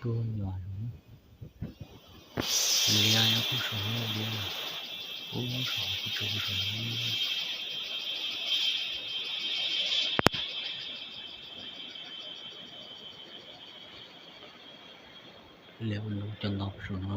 Tuaj nyuam zoo. Liab nyob pub saum no, liab pub saum, pub saum, pub saum. Liab ua cov ntau pub saum no.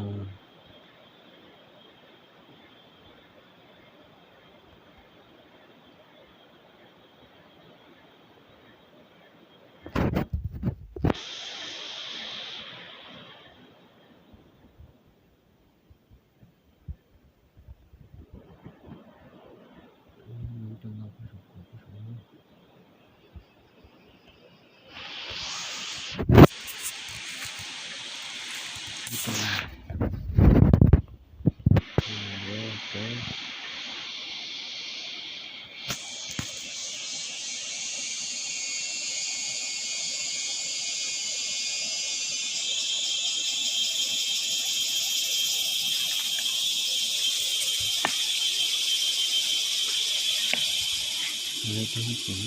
Lawv tau hoob pum,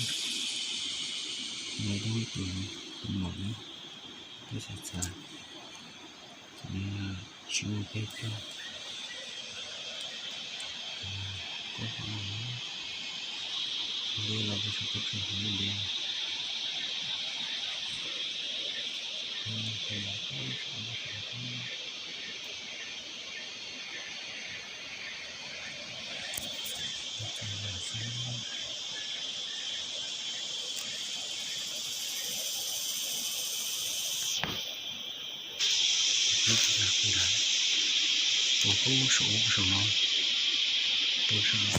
lawv tau hoob pum, tus maum na, peb xav txav, tsis muaj peb txog. Kuv li los kuv tsis tau txog hauv li. Tus hub saum ub saum no, tus saum no.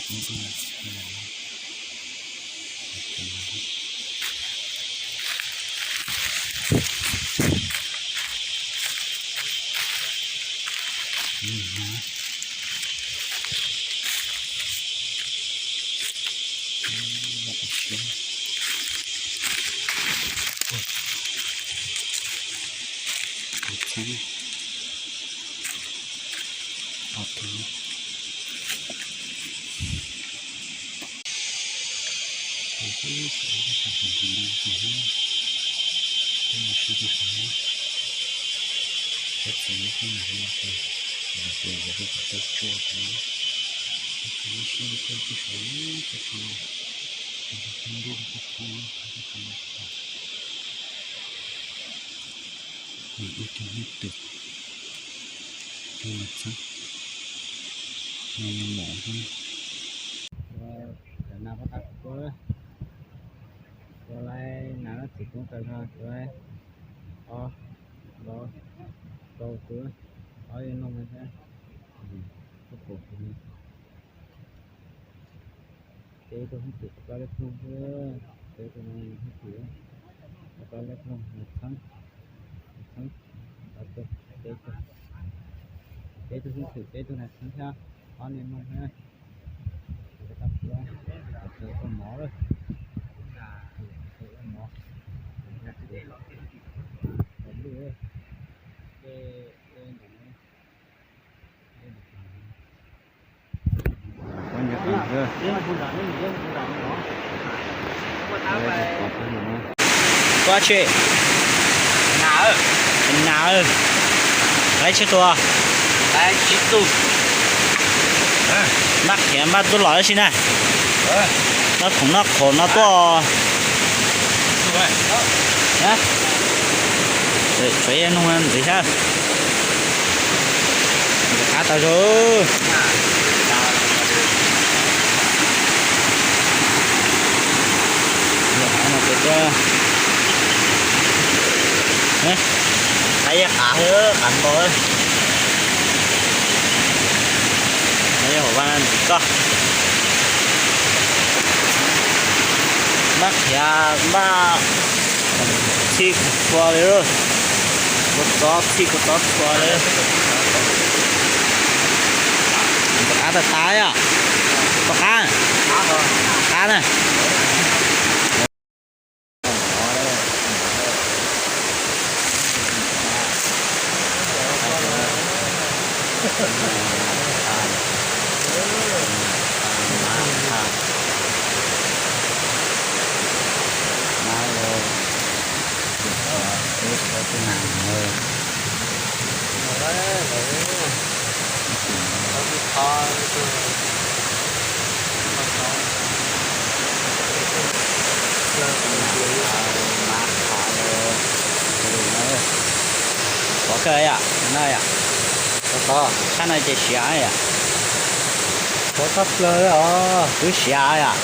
Ib tug hwj twm, tus no txheeb, no yog mom xwb. Ua, ua laiv nas lab txiv koob tawg zog, ua, ob, rau, rau tus, ob yog noog thiab. Peb tug hwj twm, peb tug hwj twm, peb tug hwj twm, peb tug nas txheeb, nas txheeb, peb tug, peb tug hwj twm, peb tug nas txheeb thiab ob niag noog thiab. Ua mov lawm, ua mov, ua lwj, ua ntawm no. Koj tsi? Nas, laiv tsib tus. Npaj qhiav npaj tuaj los tab sis na. Noj khoom noj khoom no tuaj. Tsuav noog ntxiv sab. Qab tau zoo. Qab no, qab yeej qav, qav npaum. Qab yeej hauv vaj ntxiv koj. Npaj qhiav npaj txhij txhua li, kua txob txhij kua txob txhua li. Qab tas tas yom, qab, qab na. Pov kawg yom, no yom. Tshab no ces siav yom. Pov tshaj plaws os. Twb siav yom.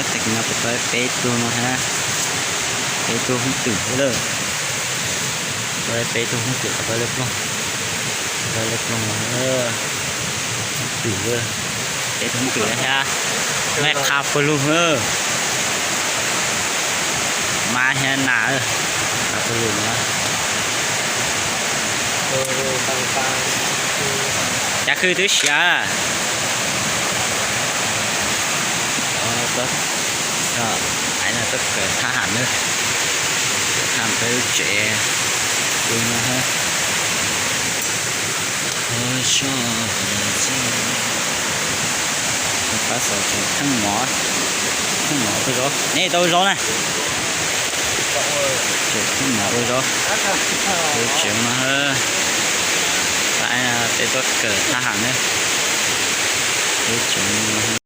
Tag kis no kuv tau peb tug no hab, peb tug hoob twm lawm. Tau peb tug hoob twm qhov peb lawv ploog, peb lawv ploog no, hoob twm, peb tug hoob twm hab, maj qha pawg lug, mab hab nas, qha pawg lug no. Cav khw twb siav. Aiv no tuaj kawm thab ham nawb, kawm thab peb lub tsev no hab. Pab xav tseem theej mov, theej mov ua zaub, nej tau ua zaub na. Tseem theej mov ua zaub, peb tsev no, peb tuaj kawm thab ham nawb, peb tsev no.